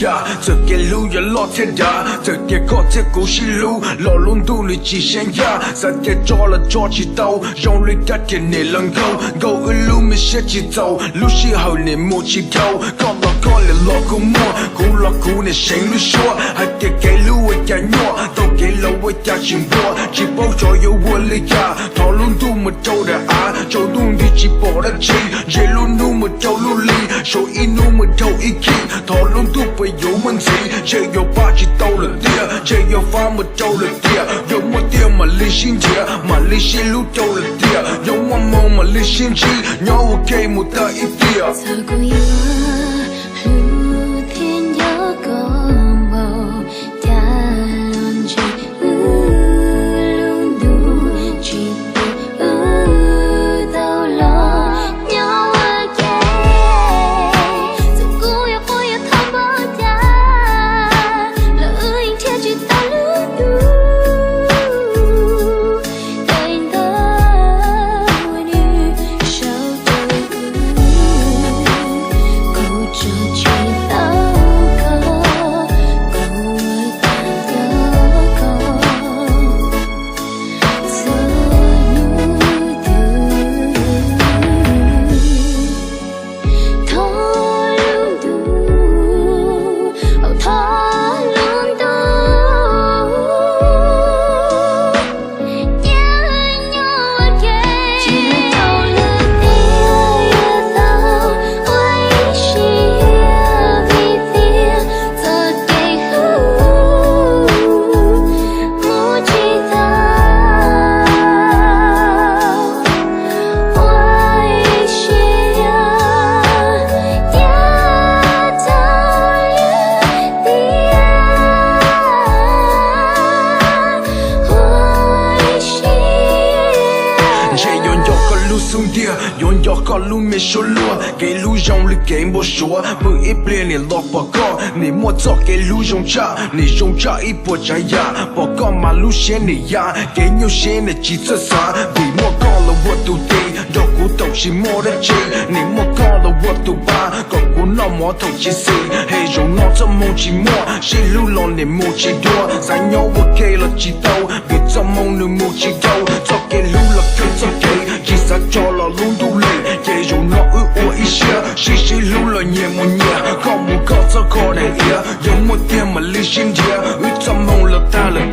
Txawm kev hlub yuav loj thiab dav, txawm tias koj thiab kuv sib hlub los lub ntuj nws tsis seem yaj. Xav tias tso los tso tsis tau, zoo li kab tias niam laus nkaug nkaug wb lub me siab tsis txaus, lub sij hawm niam mus tsis dhau. Koj los koj niam los kuj muaj, kuv los kuv niam seev lub suab. Hais tias kev hlub ua cas nyuaj, tau kev laus ua cas tsis npua, tsis paub xyov yuav ua li cas. Thov lub ntuj mus rau daim av, tsaus ntuj nti tsis pom dab tsi, ntshe lub hnub mus rau lub hli, sau ib hnub mus rau ib khib. Thov lub ntuj puas yuav muaj ntxiv, ntshe yuav pab tsis tau lawm tiag, ntshe yuav fab mus rau lawm tiag. Yuav muaj tiag mam li sib nrhiav, mam li sib hlub rau lawm tiag. Yuav muaj hmoo mam li sib ntsib, nyob ua ke mus tag ib tiam. Txawm kuv yuav hlub thiab nco koj npaum cas los ntshe wb lub ntuj tsis tias wb tau los nyob ua ke. Txawm kuv yuav quaj yuav thov npaum cas los wb yeej nrhiav tsis tau lub ntuj. Tej ntawd nws sau rau kuv, kuv tso tsis tau koj, kuv ua tau koj txhua hnub twg. Thov lub ntuj, thov lub ntuj, cia nyob ua ke. Tsis tau lwm tiam yuav tau ua ib siab vim tias txoj kev hlub mus tsis tau. Ua ib siab cia tau lwm tiam. Ua ib siab. Ntshe yuav nco koj lub xub ntiag, yuav nco koj lub me suab luag. Kev hlub zoo li kev npau suav, pw ib pliag niam los pom koj. Nim muaj txoj kev hlub zoo tshaj, nim zoo tshaj ib puas tsav yam. Pom koj mas lub siab nim ya, kev nyuaj siab nim tsis txawj xav. Vim muaj koj los ua tus tes, nrog kuv taum tsis muaj dab tsi. Nim muaj koj los ua tus pa, kom kuv noj mov thaum tsis xis. Hais zaum no txoj hmoo tsis muaj, sib hlub los nim mus tsis dua. Xav nyob ua ke los tsis tau, vim txoj hmoo nws mus tsis dhau. Txoj kev hlub los kawg txoj kev, tsis xav tso los lub ntuj lees. Ces zaum no wb ua ib siab, sib sib hlub los nyias mus nyias. Koj mus koj txoj kho daim iav, yuav muaj tiag mam li sib nrhiav. Wb txoj hmoo los tag lawm